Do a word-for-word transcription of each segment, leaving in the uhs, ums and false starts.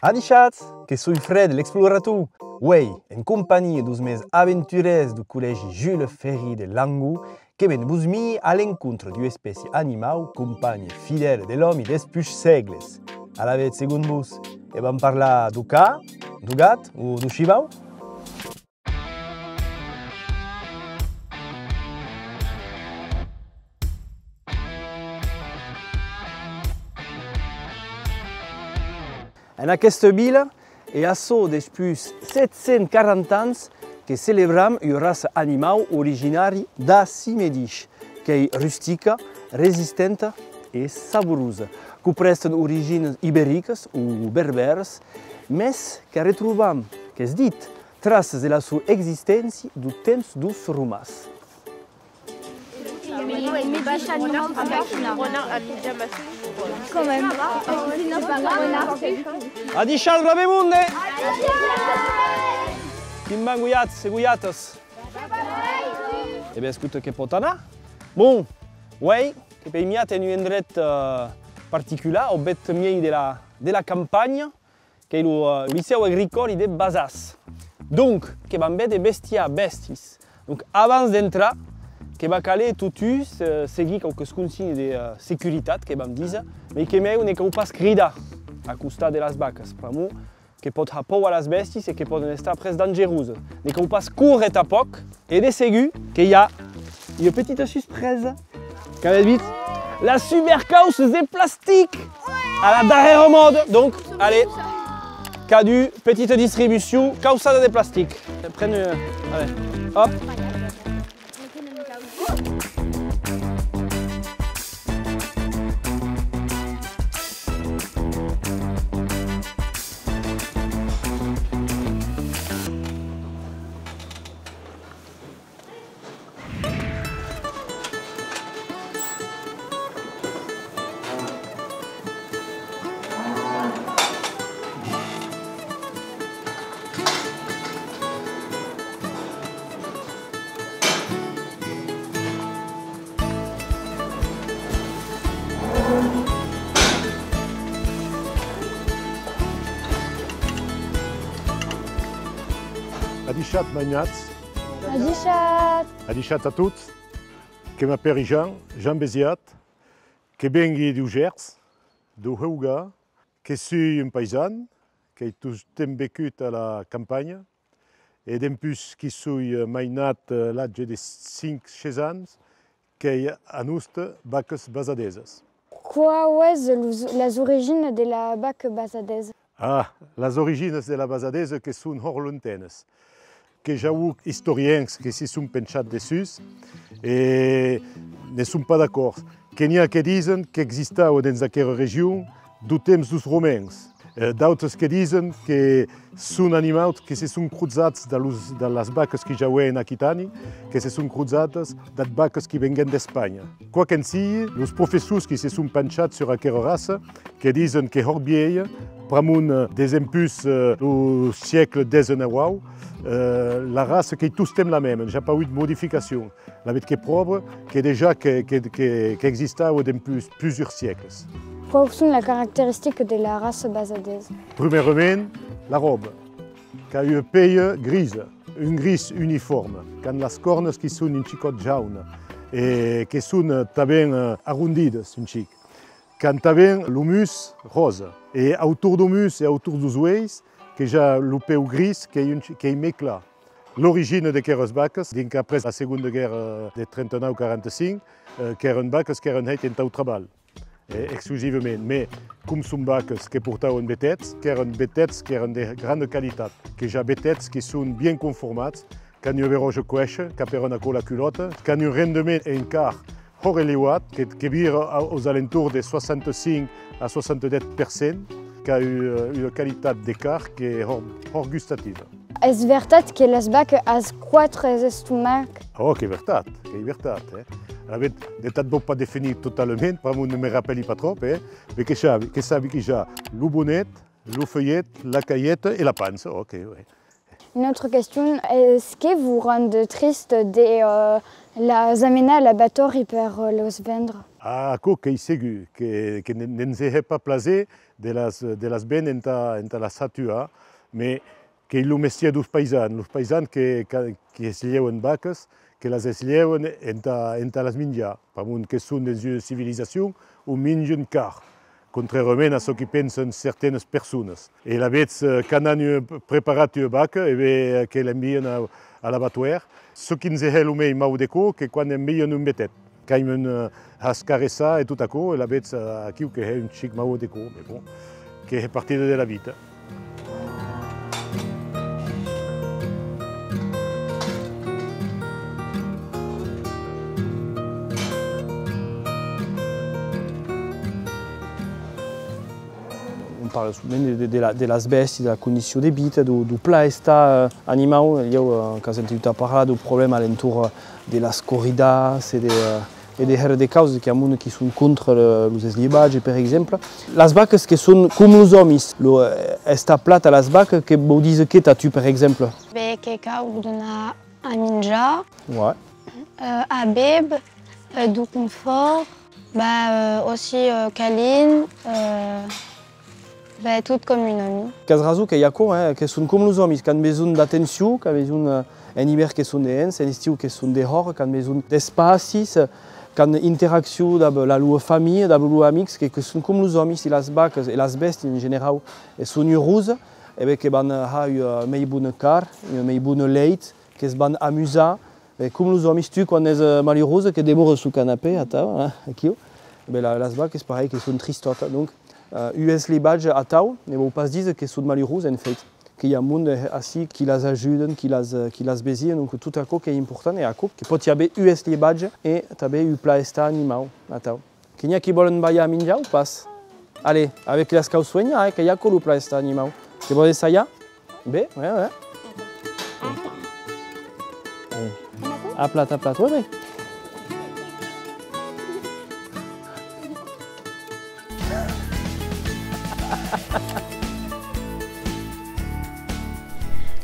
Adishatz, que soi Fred l'explorator. Uei, en companhia deus mens aventurèrs deu collègi Jules Ferry de Langon, que ven vos mii a l'encontre d'ua espècia animau companha fidèla de l'òmi despuish sègles. Alavetz, segon vos, que vam parlar deu can, deu gat o deu shivau? En aquesta vila, e açò despuish sèt cents quaranta ans, que celebram ua raça animau originari d'ací medish, qu'ei rustica, resistenta e saborosa, qu'ac prestan originas ibericas o berbèras, mès qu'arretrobam, qu'es dit, traças de la sua existéncia deu temps deus romans. Adishatz, brave monde! Quin van, gojats e gojatas? E ben, escota, que pòt anar. Bon, uei, que v'èi miat en un endret, eh, particular, au bèth miei de la, de la campanha, qu'ei lo, eh, lo licèu agricòli de Basàs. Donc, que vam véder bestiar, bèstis. Donc, abans d'entrar, que va caler totun, eh, seguir quauques consignes de, eh, securitat, que vam díser, mei que mèu ne cau pas cridar a costat de las vacas, pr'amor que pòt har paur a las bèstis e que pòden estar après dangerosas. Ne cau pas córrer tanpòc. E de segur que i a ua petita suspresa. Qu'avètz vist? Las supercauças de plastic! A la darrèra mòda, donc, allez, cadun, petita distribucion, cauçada de plastic. Pren, euh, allez, hop. Adishatz, mainats. Adishatz. Adishatz a tots. Que m'apèri Jean, Jean Besiat, que vengui deu Gèrs, deu Heuga, que soi un païsan, qu'èi tostemp vecut a la campanha, e dempús qui soi mainat, eh, l'atge de cinc sheis ans, qu'èi a noste vacas basadesas. Quau es los, las originas de la vaca basadesa? Ah, las originas de la basadesa que son hòrt lontenas, que i a istorians que se son penchats dessús e ne son pas d'acòrd. Que n'i a que disen qu'existava dens aquera region deu temps deus romans, eh, d'autres que disen que son animaus que se son crosats dab los, dab las vacas qui i avè en Aquitània, que se son crosadas dab vacas qui venguèn d'Espanha. Quò qu'en sigue, los professors qui se son penchats sur aquera raça, que disen qu'ei hòrt vielha, pr'amor, eh, desempús, eh, lo siècle dètz-e-nau, eh, la raça qu'ei tostemp la mèma, n'i a pas agut modificacion. Lavetz que pròva que dejà que, que, que, qu'existava dempús plusurs siècles. Quaus son las caracteristicas de la raça basadesa? Prumèrament, la ròba, qu'a ua pelha grisa, un gris uniforme, qu'an las còrnas qui son un chicòt jaunas e que son, eh, tanben, eh, arrondidas un chic. Qu'an tanben lo mus ròsa. E autorn deu mus e autorn deus uelhs, que i a lo peu gris qu'ei un chi-, qu'ei mei clar. L'origina d'aqueras vacas, dinc après la Segonda Guèrra de trenta-nau quaranta-cinc, eh, qu'èran vacas qu'èran hèitas entau trabalh, eh, exclusivament. Mès, com son vacas que portavan vetèths, qu'èran vetèths qu'èran de granda qualitat, que i a vetèths qui son bien conformats, qu'an ua beròja cuèisha, qu'apèran aquò la culòta, qu'an un rendement en carn hòrt eleuat, que, que vira a, aus alentorns de soixante-cinq à soixante-dix per cent, qu'a ua, ua qualitat de carn qu'ei hòrt, hòrt gustativa. Es vertat que las vacas an quatres estomacs? Oh, qu'ei vertat, qu'ei vertat, eh. Alavetz, ne t'ac vau pas definir totalament, pr'amor ne me rapèli pas tròp, eh. Mès que sabi, que sabi que i a lo bonet, lo fuelhet, la cailheta e la pança, ok, oui. Una autra question, es que vos rend trist de, eh, las amenar a l'abatòri per, eh, los vendre? Ah, aquò qu'ei segur, que, que ne, ne'ns hè pas plaser de las, de las vendre entà, entà las satuar, mès qu'ei lo mestièr deus paisans, los paisans que, que, que eslhèvan vacas, que las eslhèvan entà, entà las minjar, pr'amor que son dens ua civilizacion on minjan car, contràriament a çò que pensan certanas personas. E alavetz, eh, quand an, eh, preparat ua vaca, e ben, eh, que l'envian a, a l'abatoèr. Çò qui'ns hè lo mei mau de còr, que quan envian un betèth. Qu'aiman, eh, hascaressar e tot aquò, e alavetz, eh, aquiu que hè un chic mau de còr, mès bon, que hè partida de la vita. On parla sovent de, de, de la, de las bèstias, de la condicion de vita, deu, deu plan estar, eh, animau. Ieu, eh, qu'as entendut a parlar deu problèma a l'entorn, eh, de las corridas e de, eh, e de hèra de causas, que i a monde qui son contra le, los eslhivatges, per exemple. Las vacas que son com los òmis, lo, eh, estar plan a las vacas, que vòu díser qué tà tu, per exemple? Ben, que cau donar a minjar, ouais, eh, a béver, eh, deu confòrt, ben, eh, aussi, eh, calin, eh, ben, tot com un òmi. Qu'as rason, qu'ei aquò, eh, que son com los òmis, qu'an besonh d'atencion, qu'an besonh, eh, en ivèrn que son dehens, en estiu que son dehòra, qu'an besonh d'espacis, eh, qu'an interaccion dab la lor familha, dab los lors amics, que, que son com los òmis, e las vacas e las bèstias en generau, eh, son urosas, e ben que van, eh, har ua mei bona carn, ua mei bona lèit, que's van amusar, e com los òmis, tu, quan ès, eh, malurosa, que demoras suu canapè, atau, eh, aquiu, e ben la, las vacas, pareil, que son tristotas. Donc, eh, un eslhivatge atau ne vòu pas díser que son malurosas, en fèit, que i a monde, eh, ací qui las ajudan, qui las, eh, qui las vesian, donc tot aquò qu'ei important, e aquò que pòt i aver un eslhivatge e tanben un plan estar animau, atau. Que n'i a qui vòlen balhar a minjar o pas? Allez, avec las cau suenhar, eh, qu'ei aquò lo plan estar animau. Que vòlen essajar? Bé, ouais, ouais. Allez. A plat, a plat, ouais, ouais.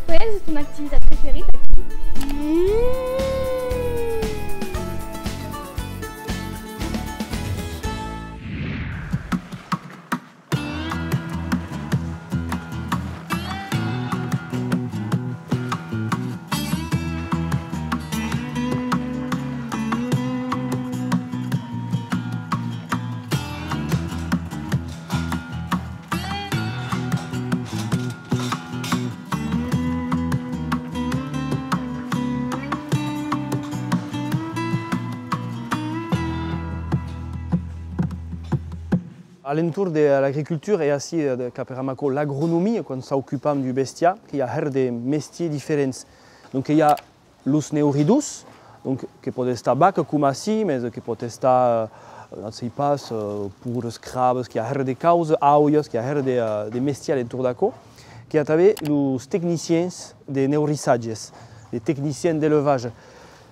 Qual es ton activitat preferida aquí? A l'entorn de l'agricultura e ací, eh, de, qu'aperam aquò l'agronomia, quan s'aucupam deu bestiar, que i a hèra de mestièrs diferents. Donc, que i a los neuridors, donc, que pòt estar vaca coma ací, mès que pòt estar, eh, non sei pas, eh, poras, crabas, que i a hèra de causas, aulhas, que i a hèra de, eh, de mestièrs a l'entorn d'aquò. Que i a tanben los tecnicians de neurissatges, les techniciens d'élevage,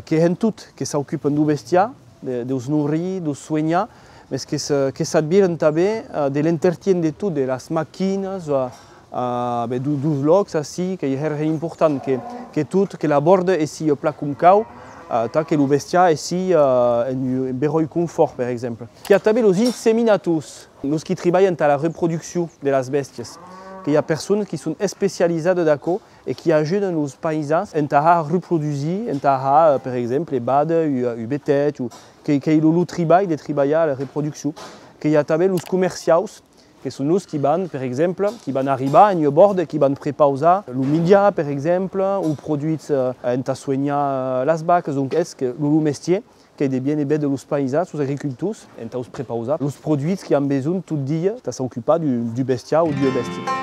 que hèn tot, que s'aucupan deu bestiar, de, deus norrir, deus suenhar, mès que se, que s'adviran tanben, eh, de l'entertien de tot, de las maquinas, eh, eh, ben, deu, deus lòcs ací, qu'ei hèra important, que, que tot, que la bòrda essie plan com cau, eh, tà que lo bestiar essie, eh, en un beròi confòrt, per exemple. Que i a tanben los inseminators, los qui tribalhan entà la reproduccion de las bèstias, que i a personas qui son especializadas d'aquò e qui ajudan los paisans entà har reprodusir, entà har, eh, per exemple, bàder un, un betèth, o que, qu'ei lo, lo tribalh de tribalhar la reproduccion. Que i a tanben los comerciaus, que son los qui van, per exemple, qui van arribar en ua bòrda e qui van prepausar lo milhar, per exemple, o produits, eh, entà suenhar, eh, las vacas, donc es que lo, lo mestièr qu'ei de bien e ben de los paisans, los agricultors, entà los prepausar los produits qui an besonh tot dia tà s'aucupar deu, deu bestiar o d'ua bèstia.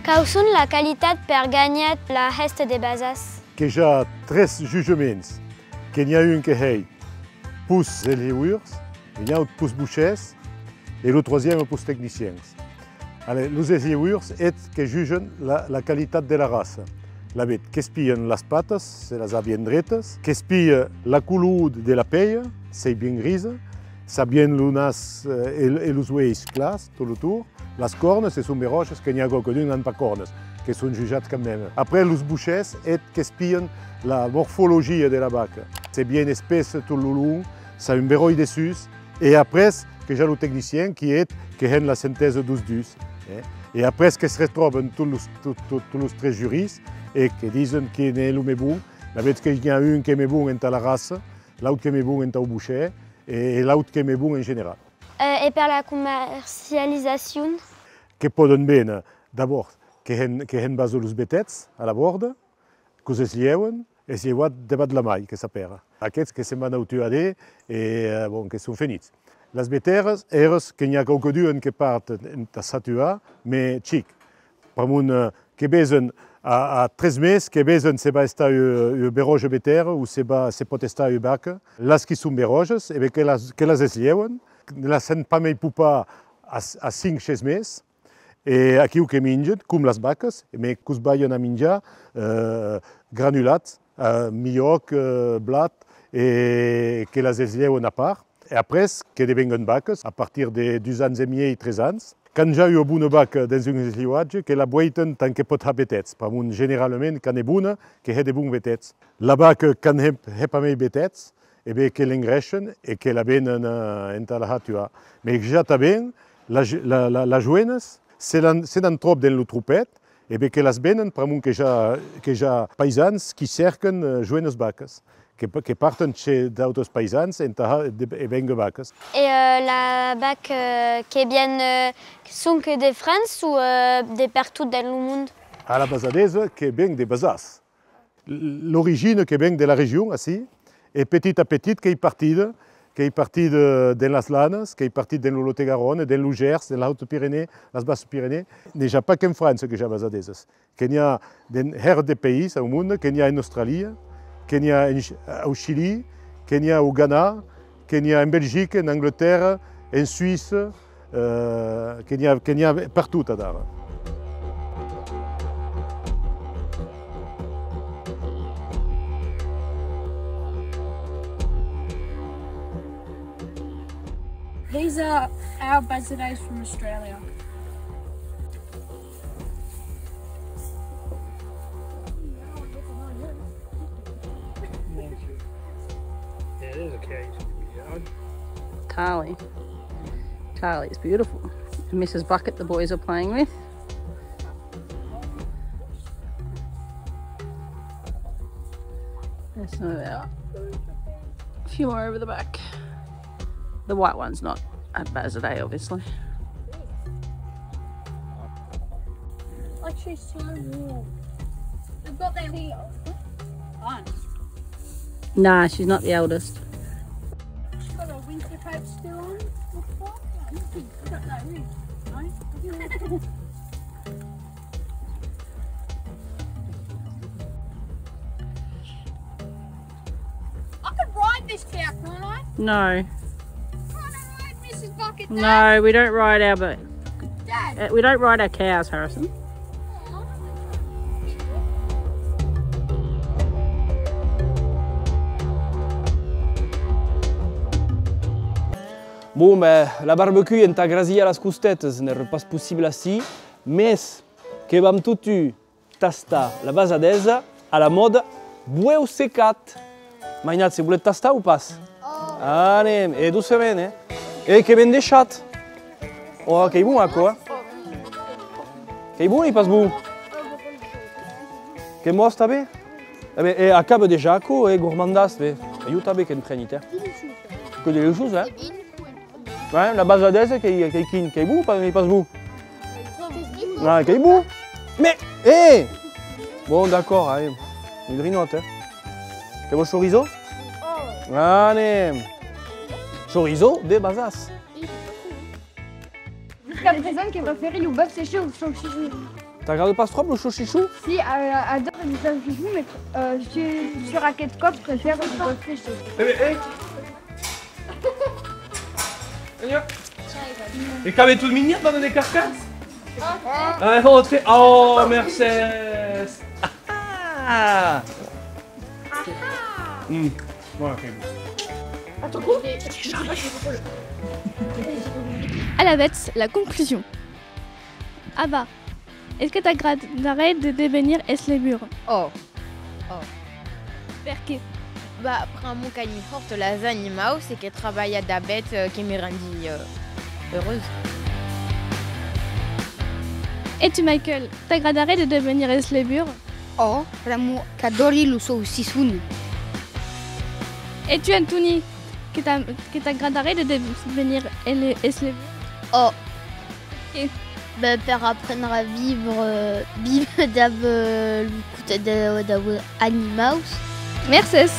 Quau son la qualitat per ganhar la hèsta de basas? Que i a tres jutjaments, que n'i a un que hèi pus eslhevurs, un aut pus bochèrs e lo trosième pus tecniciens. Allez, los eslhevurs, eths que jutjan la, la qualitat de la raça. L'avetz, que's pilhan las patas, se las a bien dretas, que's pilha la color de la pelha, s'ei bien grisa, s'a bien lo nas, eh, e, e los uelhs clars tot lo torn, las còrnas, se son beròjas, que n'i a quauqueduns n'an pas còrnas, que son jutjats quand même. Après, los bochets, eth, que's pilhan la morfologia de la vaca, s'ei bien espessa tot lo long, s'a un beròi dessús, e après, que's a lo tecnicien qui, eth, que hèn la sentesa deus dus, eh? E après que's retròban tots los, tot, tot, tots los tres jurís e que disen qui n'ei lo mei bon. Lavetz que n'i a un qu'ei mei bon entà la raça, l'aut qu'ei mei bon entau bochet e, e l'aut qu'ei mei bon en general. Euh, et per la commercialisation? Que pòden véner, d'abòrd, que hèn, que hèn basa los betèths a la bòrda, que'us eslhèuan, eslheuat devath la mair, que s'apèra. Aqueths que se'n van au tuader e, eh, bon, que son fenits. Las betèras, eras, que n'i a quauquedues que parten entà s'atuar, mès chic. Pr'amor, eh, que vesen a, a tres mes, que vesen se va estar ua, ua beròja betèra o se va, se pòt estar ua vaca. Las qui son beròjas, e ben que las, que las eslhèuan, las hèn pas mei popar a, a cinc, sheis mes, e aquiu que minjan, com las vacas, mès que'us balhan a minjar, eh, granulats, eh, milhòc, eh, blat, e que las eslhèuan a part. E après, que devengan vacas a partir de dus ans e miei, tres ans. Quand i a ua bona vaca dens un eslheuatge, que la vueitan tant que pòt har betèths, pr'amor generalament, quand ei bona, que hè de bons betèths. La vaca, quand hè, hè pas mei betèths, e ben, que l'engreishan e que la venen, eh, entà la har tuar. Mès i a tanben las, la, la, las joenas, se n'an, se n'an tròp dens lo tropèth, e ben, que las venen, pr'amor que i a, que i a paisans qui cèrcan, eh, joenas vacas, que, que parten chez d'autres paisans entà har de, e vénguer vacas. Et euh, la vaque euh, que vient euh, sonque de France ou euh, de partout dans le monde? A la basadesa que ven de Basas. L'origina que ven de la region, ací, e petit a petit qu'ei partida, qu'ei partida dens las Lanas, qu'ei partida dens lo Lot-e-Garona, dens lo Gers, dens las Hautes-Pyrénées, las Basses-Pyrénées. Ne i a pas qu'en França que i a basadesas, que n'i a dens hèra de país au monde, que n'i a en Austràlia, que n'i a en, au Chili, que n'i a au Ghana, que n'i a en Belgica, en Anglatèrra, en Suïssa, eh, que n'i a, que n'i a pertot adara. These are our Bazadais from Australia. Yeah, it is a cage. Charlie. Charlie is beautiful. And Missus Bucket, the boys are playing with. There's some of our, a few more over the back. The white one's not a Bazadais, obviously. Like, she's so warm. They've got their wings on. Nah, she's not the eldest. She's got her winter coat still on. Looks like. Look at that ring. Nice. I could ride this cow, can't I? No. Can't I ride Missus Bucket, Dad? No, we don't ride our boat. Dad. Uh, we don't ride our cows, Harrison. Bon, ben, la barbecue entà grasilhar las costetas n'èra pas possible ací, mès que vam totun tastar la basadesa a la mòda bueu secat. Mainatz, se voletz tastar o pas? Anem, e doçament, eh? E que ben deishat! Oh, qu'ei bon, aquò, eh? Qu'ei bon, ei pas bon? Que mòs tanben? E ben, e acaba dejà aquò, eh, gormandas, ben. E jo tanben que'n preni, eh? Que deliciós, eh? Ouais, la basadesa qu'ei, qu'ei quin, qu'ei bon, pas, qu'ei pas bon? Ah, qu'ei bon. Mais, eh! Bon, d'accord, allez. Un drinòt, eh. Que vòs chorizo? Anem! Chorizo de Basas. Jusqu'à présent, que prefèri lo bèf séchet au saucisson. T'agrada pas tròp lo saucisson? Si, euh, adore lo saucisson, mais euh, sur, sur aqueth còp, prefèri lo bèf séchet. Eh ben, eh! E qu'avètz tot minjat, banda de carcans? Ah, oh, te... oh, mercés! Ah! Mm. Voilà, ok. Alavetz, la conclusion. Ava, es que t'agradaré de devenir eslevur? Oh. Oh. Perqué? Bah, pr'amor qu'aimi hòrt las animaus e que trabalhar dab eths, eh, que me rendi, eh, heureuse. E tu, Michael, t'agradaré de devenir eslevur? Oh, pr'amor qu'adòri lo saucisson. E tu, Antoni, que t'a-, que t'agradaré de devenir ele-, eslevur? Oh. Perqué? Ben, per aprendre a vivre, euh, vivre dab, euh, lo costat de, dab animaus. Mercés.